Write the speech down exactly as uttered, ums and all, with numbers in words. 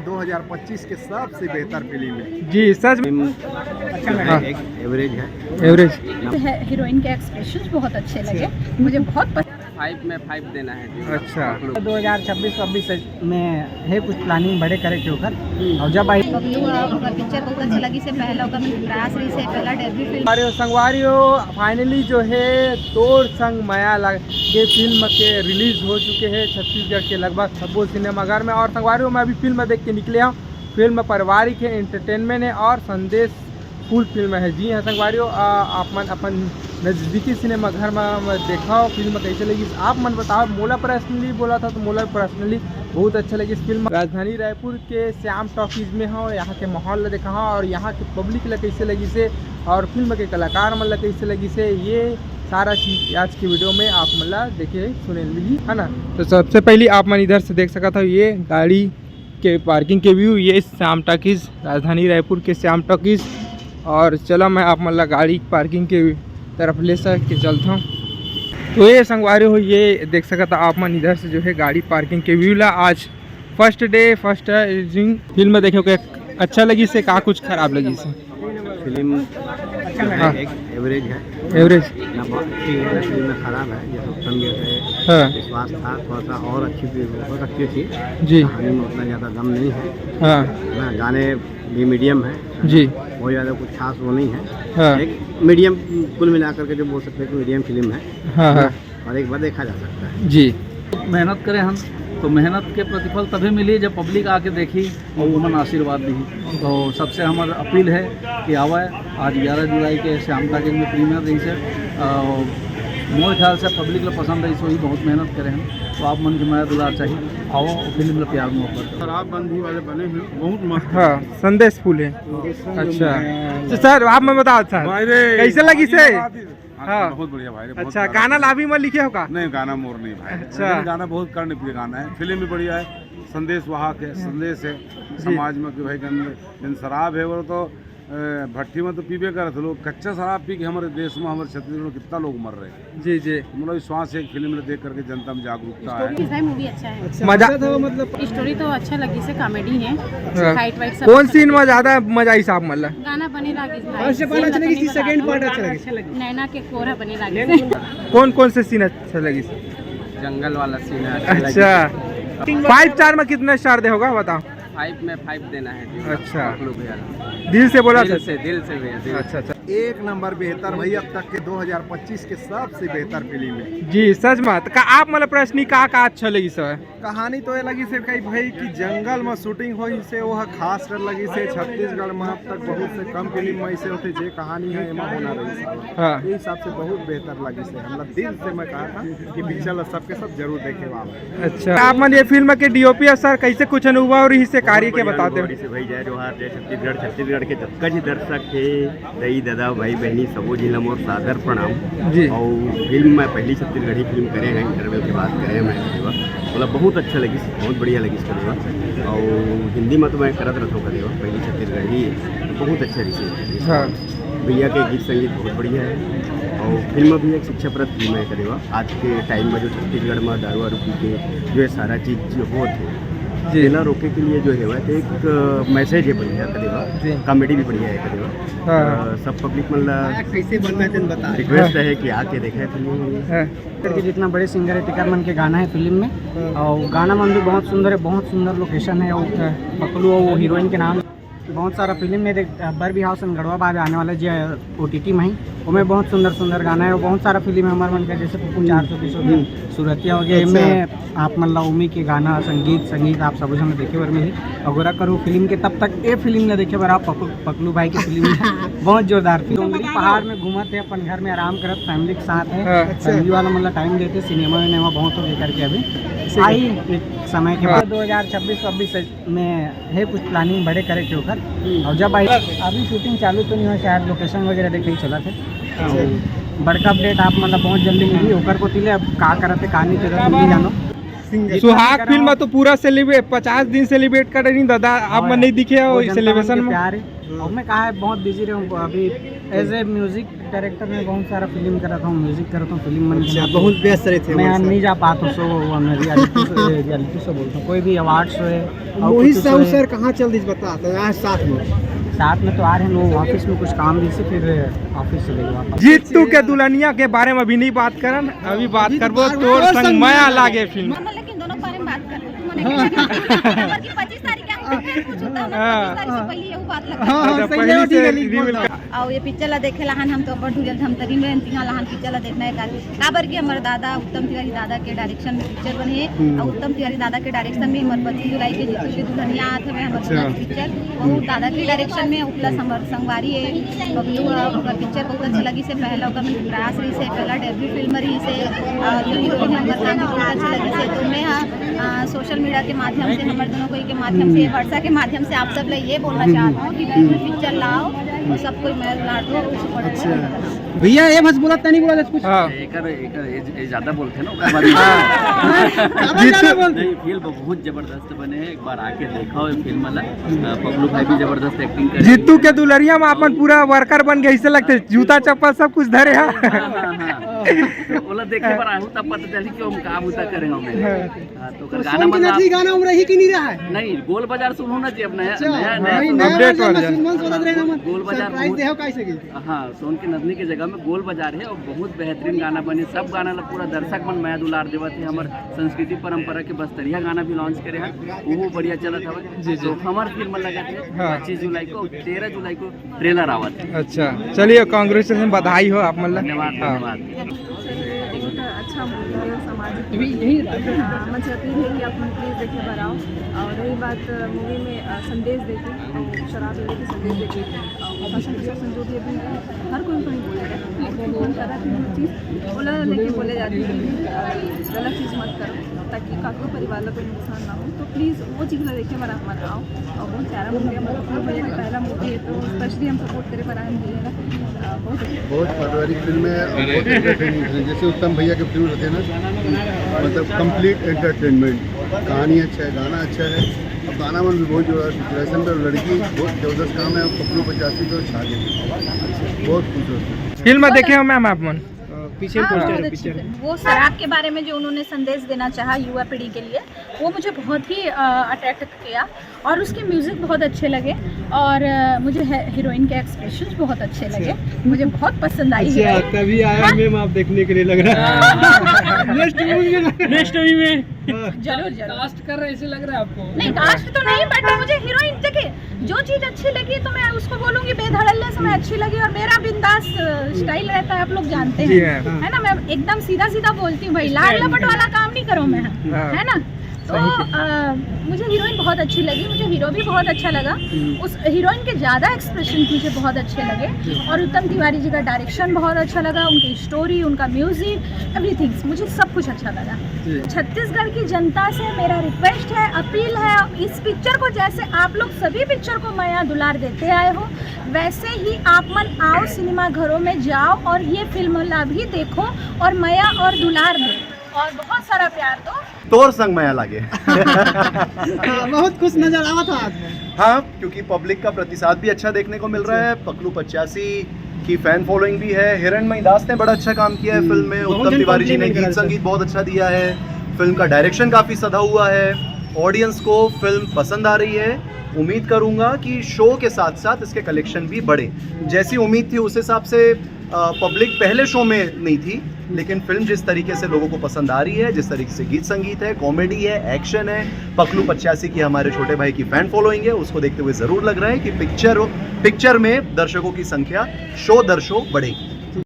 दो हज़ार पच्चीस के सबसे बेहतर फिल्म है। जी, सच में। फिल्म अच्छा लगा। हाँ। एक एवरेज है। एवरेज। है, हीरोइन के एक्सप्रेशंस बहुत अच्छे लगे, मुझे बहुत पसंद। फाइव में फाइव देना है जी। अच्छा। दो हज़ार छब्बीस छब्बीस में है कुछ प्लानिंग बड़े करे के ओकर। और जब आई बबलू, ओकर पिक्चर बहुत अच्छा लगी से पहला ओकर प्रयास रही से पहला डेब्यू फिल्म। अरे संगवारी हो, फाइनली जो है तोर संग मया लग के फिल्म के रिलीज हो चुके हैं छत्तीसगढ़ के लगभग सब्बो सिनेमाघर में। और संगवारी हो, मैं अभी फिल्म देख के निकले हूँ। फिल्म पारिवारिक है, एंटरटेनमेंट है और संदेश फुल फिल्म है। जी हाँ संगवारी हो, आ, आप मन अपन नजदीकी सिनेमाघर में, में देखा हो फिल्म कैसे लगी, आप मन बताओ। मोला पर्सनली बोला था तो मोला पर्सनली बहुत अच्छा लगी इस फिल्म। राजधानी रायपुर के श्याम टॉकीज में हो, यहाँ के माहौल ला देखा हो और यहाँ के पब्लिक ला कैसे लगी से और फिल्म के कलाकार मन ला कैसे लगी से, ये सारा चीज आज के वीडियो में आप मन ला देखे सुने मिली है ना। तो सबसे पहले आप मन इधर से देख सकत हो ये गाड़ी के पार्किंग के व्यू, ये श्याम टॉकीज, राजधानी रायपुर के श्याम टॉकीज। और चला मैं आप मन ला गाड़ी पार्किंग के तरफ ले सक के चलता हूँ। तो ये संगवारी हो, ये देख सकत हो आप मन इधर से जो है गाड़ी पार्किंग के व्यू ला। आज फर्स्ट डे, फर्स्ट फिल्म देखे के अच्छा लगी से का कुछ खराब लगी से? फिल्म हाँ। एक एवरेज है। एवरेज। ना बहुत अच्छी है, ना फिल्म में खराब है। जैसे उत्तम जैसे हाँ। विश्वास था, थोड़ा सा और अच्छी फिल्म हो सकती थी। जी। कहानी में उतना ज़्यादा दम नहीं है। हाँ। ना गाने भी मीडियम है। जी। बहुत ज़्यादा कुछ खास वो नहीं है। हाँ। एक मीडियम, कुल मिलाकर के जो बोल सकते हैं कि मीडियम फिल्म है। हाँ, हाँ। और एक बार देखा जा सकता है। जी। मेहनत करें हम, तो मेहनत के प्रतिफल तभी मिली जब पब्लिक आके देखी और उमन आशीर्वाद दी। तो सबसे हमार अपील है कि आवे। आज ग्यारह जुलाई के श्याम टॉकीज में प्रीमियर रही से, अ, मोर ख्याल से पब्लिक ला पसंद आई, सो ही बहुत मेहनत करे हम। तो आप मन के मया दुलार चाहिए, आओ फिल्म ला प्यार मोहब्बत। शराबबंदी वाले बने हैं, बहुत मस्त। हाँ, संदेश फुल है। अच्छा। तो सर, आप मन बताओ सर, भाई रे, कैसे लगी से? हाँ। हाँ। बहुत बढ़िया भाई रे, बहुत अच्छा, प्यारा गाना फिल्म। लाभी में लिखे हो का? नहीं, गाना मोर नहीं भाई। अच्छा। लेकिन गाना बहुत कर्णप्रिय गाना है, फिल्म भी बढ़िया है, संदेश वाहक है, हाँ। संदेश है जी। समाज में कि भाई गंद, जिन शराब है वो तो, अ, भट्टी में तो पीबे करत लोग, कच्चा शराब पी के हमारे देश में, हमारे छत्तीसगढ़ में कितना लोग मर रहे हैं। जी, जी। मतलब विश्वास एक फिल्म में देख करके जनता में जागरूकता है। स्टोरी है, मूवी अच्छा है। अच्छा, मजा मजा था मतलब। स्टोरी तो अच्छा लगी से, कॉमेडी है। हाँ। फाइट वाइट सब कौन अच्छा सीन लगे। में ज्यादा मजा आई साहब मतलब? गाना बने लागे भाई। फर्स्ट पार्ट अच्छा लगे कि सेकंड पार्ट अच्छा लगे? नैना के कोरा बने लागे। कौन कौन से सीन अच्छा लगे? जंगल वाला सीन है, अच्छा लगे। अच्छा। फाइव स्टार में कितना स्टार दे होगा बताओ? फाइव में फाइव देना है जी। अच्छा। पकड़ू भैया। दिल से बोला दिल सर? से, दिल से भैया, दिल से। अच्छा, अच्छा। एक नंबर बेहतर भाई, अब तक के दो हज़ार पच्चीस के सबसे बेहतर फिल्म है। जी, सच में। तो का आप मतलब प्रश्न का, का अच्छा लगी सर? कहानी तो ये लगी से कई भाई कि जंगल में शूटिंग होई से वो खास कर लगी से छत्तीसगढ़ में अब तक बहुत से कम फिल्म में ऐसे होते जे कहानी है एमा होना रही से। हाँ। ये हिसाब से बहुत बेहतर लगी से। हमरा दिल से मैं कहा था कि पिक्चर ला सबके सब जरूर देखे वाला। अच्छा, आप मन ये फिल्म के डीओपी सर कैसे कुछ अनुभव रही से कार्य के बता दे। से भाई जय जोहार, जय छत्तीसगढ़। छत्तीसगढ़ के जतका जी दर्शक थे, दई ददा, भाई बहनी, सबो झिन ला मोर सादर प्रणाम। जी। और फिल्म मैं पहली छत्तीसगढ़ी फिल्म करे हैं, इंटरवल के बाद करे हैं मैं कदेवा। मतलब बहुत अच्छा लगिस, बहुत बढ़िया लगिस कदेवा। और हिंदी में तो मैं करत रहता हूँ कदेवा, पहली छत्तीसगढ़ी बहुत अच्छा रिसीव। हाँ। भैया के गीत संगीत बहुत बढ़िया है और फिल्म भी एक शिक्षाप्रद फिल्म है कदेवा। आज के टाइम में जो छत्तीसगढ़ में दारू वारू पी के जो है सारा चीज जो होत है, जी। तेला रोके के लिए जो है वह एक, अ, मैसेज है बढ़िया कदेवा। जी। कॉमेडी भी बढ़िया है कदेवा। हाँ। अ, सब पब्लिक मन ला कैसे बनना चाहिए बता। रिक्वेस्ट हाँ। है कि आके देखे फिल्म। हाँ। करके जितना बड़े सिंगर है तेकर मन के गाना है फिल्म में। हाँ। और गाना मन भी बहुत सुंदर है, बहुत सुंदर लोकेशन है। और हाँ। पकलू वो हीरोइन के नाम बहुत सारा फिल्म में देख, बरबिहाव संगड़वा बाद आने वाला जो ओटीटी में ही, ओमे बहुत सुंदर सुंदर गाना है। और बहुत सारा फिल्म है हमारे मन का, जैसे कुकु चार सौ बीस हो गया, सुरतिया हो गया। अच्छा। इनमें आप मन ला उमी के गाना, संगीत, संगीत आप सब जन देखे बर मिली। अगोरा करो फिल्म के, तब तक ये फिल्म ने देखे बर आप पकलू, पकलू भाई की फिल्म में बहुत जोरदार फिल्म। डोंगरी पहाड़ में घूमत है, अपन घर में आराम करत, फैमिली के साथ है। हाँ। फैमिली वाला मन ला टाइम देते, सिनेमा विनेमा बहुत हो गया करके अभी आई एक समय के बाद। दो हज़ार छब्बीस छब्बीस में है कुछ प्लानिंग बड़े करे के ओकर। हम्म। और जब आई, अभी शूटिंग चालू तो नहीं हुआ, शायद लोकेशन वगैरह देखे ही चला थे। अच्छा। और बड़का अपडेट आप मतलब बहुत जल्दी मिली ओकर को तिले, अब का करत है, का नहीं करत, तुम ही जानो। सुहाग फिल्म तो पूरा सेलिब्रेट, पचास दिन सेलिब्रेट कर रही दादा, आप मन नहीं दिखे हो सेलिब्रेशन में। प्यार है। और मैं कहा है, बहुत बिजी रहूँ अभी, एज ए म्यूजिक डायरेक्टर में बहुत सारा फिल्म करता हूँ, म्यूजिक करता हूँ, फिल्म मन अच्छा, बहुत व्यस्त रहते हैं मैं यहाँ नहीं जा पाता हूँ। Show reality show, reality show बोलता हूँ, कोई भी अवार्ड शो है। मोहित साहू सर कहाँ चल दिस बता, तो यहाँ साथ में साथ में तो आ रहे हैं, वो ऑफिस में कुछ काम भी से, फिर ऑफिस चले गए वापस। जीतू के दुल्हनिया के बारे में अभी नहीं बात करन, अभी बात करबो तोर संग मया लागे फिल्म। लेकिन दोनों के बारे में बात कर लो, तुम मने कि पच्चीस तारीख के हम फिर पूछो तो हमें हाँ। पच्चीस तारीख से पहले यही बात लगा। हाँ, हाँ, अच्छा, सही पहले है, से ठीक है, लिख रिवील बोल दो। कर। और ये पिक्चर ला देखे ला हन हम तो अब्बड़ धुरियल धमतरी में तिहा ला हन पिक्चर ला देखना है का, काबर कि हमर दादा उत्तम तिवारी दादा के डायरेक्शन में पिक्चर बने हे। हम्म। और उत्तम तिवारी दादा के डायरेक्शन में हमर पच्चीस जुलाई के जीतू के दुल्हनिया आत हवे हमर अच्छा। पिक्चर बहुत दादा के डायरेक्शन में, प्लस हमर संगवारी है बबलू, अ, ओकर पिक्चर बहुत अच्छा लगी से, पहला ओकर में प्रयास रही से, पहला डेब्यू फिल्म रही से, अ, जो हीरोइन है ओकर काम बहुत अच्छा लगी से। तो मैं, अ, अ, सोशल मीडिया के माध्यम से, हमर दोनों कोई के माध्यम से, वर्षा के माध्यम से आप सब ला ये बोलना चाहता हूँ कि बिल्कुल पिक्चर लाओ और सब कोई मैं लाडो। अच्छा भैया, ये बस बोला तनी बोला कुछ। हाँ। एकर, एकर, ये, ये ज्यादा बोलते हैं ना, ओकर बाद में। हाँ। ज्यादा बोलते हैं। नहीं, फिल्म बहुत जबरदस्त बने हैं, एक बार आके देखो ये फिल्म वाला। अ, पगलू भाई भी जबरदस्त एक्टिंग करे। जीतू के दुल्हनिया में अपन पूरा वर्कर बन गए, ऐसे लगते जूता चप्पल सब कुछ धरे हैं। हाँ, हाँ, हाँ। तो ओला देखे बर आहू तब पता चली कि हम का बूता करे हमें। हाँ। हाँ, तो तो गाना सोन के बजा नथनी गाना उमरा ही कि नहीं रहा है? नहीं, गोल बाजार सुनो ना जी, अब नया, अच्छा, नया, नया नहीं, सुनो। नया अपडेट वाला वाला जान। सुनमन सोनत रहे ना मन। गोल बाजार सरप्राइज बहुत देहो कैसे की? हाँ, सोन के नथनी के जगह में गोल बाजार है और बहुत बेहतरीन गाना बने। सब गाना ला पूरा दर्शक मन मया दुलार देवत है। हमर संस्कृति परंपरा के बस्तरिया गाना भी लॉन्च करे हैं, वो बढ़िया चलत हवे। जी, जी। तो हमर फिल्म लगा थे हाँ। पच्चीस जुलाई को, तेरह जुलाई को ट्रेलर आवत है। अच्छा, चलिए, कॉन्ग्रेचुलेशन, बधाई हो आप मन ला। धन्यवाद, हाँ। धन्यवाद। बहुत अच्छा मूवी है, सामाजिक मूवी है। अ, मुझे अपील है कि आप लोग प्लीज देखे बर आओ। और रही बात, अ, मूवी में, अ, संदेश देके, और शराब लेके संदेश देके, और प्रशासन प्रशासन जो भी अभी हर कोई उनको नहीं बोलेगा, लेकिन हम कर रहे थे वो चीज़, ओला लेके बोले जाते हैं कि, अ, गलत चीज़ मत करो, ताकि काको परिवार ला कोई नुकसान ना हो। तो प्लीज वो चीज़ ला देखे बर आप मन आओ। और बहुत प्यारा मूवी है, मतलब, भैया का पहला मूवी है, तो स्पेशली हम सपोर्ट करे बर आए हैं भैया का। अ, बहुत अच्छा। बहुत पारिवारिक फिल्म है और बहुत एंटरटेनिंग है। जैसे उत्तम भैया के फिल्म रहते हैं ना, मतलब, कंप्लीट एंटरटेनमेंट। कहानी अच्छा है, गाना अच्छा है, और गाना मन भी बहुत जोरदार, सिचुएशन पे लड़की बहुत जबरदस्त काम है। और पगलू पचासी तो छा गए, बहुत खुश होते हैं। फिल्म देखे हो मैम आप मन? अ, पीछे हाँ, पोस्टर बहुत है, अच्छी पिक्चर। फिल्म। वो शराब के बारे में जो उन्होंने संदेश देना चाहा युवा पीढ़ी के लिए, वो मुझे बहुत ही, अ, अट्रैक्ट किया। और उसके म्यूजिक बहुत अच्छे लगे, और, अ, मुझे हे-, हीरोइन के एक्सप्रेशंस बहुत अच्छे लगे। मुझे बहुत पसंद आई अच्छा, हीरोइन। तभी आया हाँ। मैम आप देखने के लिए, लग रहा है। नेक्स्ट मूवी में। नेक्स्ट मूवी में। हाँ। जरूर, जरूर। कास्ट कर रहे, ऐसे लग रहा है आपको? नहीं, कास्ट तो नहीं, बट मुझे हीरोइन, देखिए, जो चीज अच्छी लगी तो मैं उसको बोलूंगी, बेधड़ल्ले से मैं अच्छी लगी, और मेरा बिंदास, अ, स्टाइल रहता है, आप लोग जानते जी हैं, हाँ। है ना, मैं एकदम सीधा सीधा बोलती हूँ भाई, लाड़ लपट वाला काम नहीं करूँ मैं, हाँ। है ना? तो, अ, मुझे हीरोइन बहुत अच्छी लगी, मुझे हीरो भी बहुत अच्छा लगा। हम्म। उस हीरोइन के ज़्यादा एक्सप्रेशन मुझे बहुत अच्छे लगे, और उत्तम तिवारी जी का डायरेक्शन बहुत अच्छा लगा, उनकी स्टोरी, उनका म्यूजिक, एवरीथिंग, मुझे सब कुछ अच्छा लगा। जी। छत्तीसगढ़ की जनता से मेरा रिक्वेस्ट है, अपील है, इस पिक्चर को जैसे आप लोग सभी पिक्चर को मया दुलार देते आए हो, वैसे ही आप मन आओ, सिनेमा घरों में जाओ और ये फिल्म ला भी देखो और मया और दुलार दो और बहुत सारा प्यार दो। तोर संग मया लागे। हाँ, बहुत खुश नजर आवा था आज। हाँ, क्योंकि पब्लिक का प्रतिसाद भी अच्छा देखने को मिल रहा है। पगलू पचासी की फैन फॉलोइंग भी है। हिरणमयी दास ने बड़ा अच्छा काम किया है हम्म, फिल्म में। बहुत उत्तम जन तिवारी जी ने compliment गीत करा था। संगीत बहुत अच्छा दिया है। फिल्म का डायरेक्शन काफ़ी सधा हुआ है। ऑडियंस को फिल्म पसंद आ रही है। उम्मीद करूंगा कि शो के साथ साथ इसके कलेक्शन भी बढ़े। जैसी उम्मीद थी, उस हिसाब से, अ, पब्लिक पहले शो में नहीं थी, लेकिन फिल्म जिस तरीके से लोगों को पसंद आ रही है, जिस तरीके से गीत संगीत है, कॉमेडी है, एक्शन है, पगलू पचासी की हमारे छोटे भाई की फैन फॉलोइंग है, उसको देखते हुए ज़रूर लग रहा है कि पिक्चर, पिक्चर में दर्शकों की संख्या शो दर शो बढ़ेगी।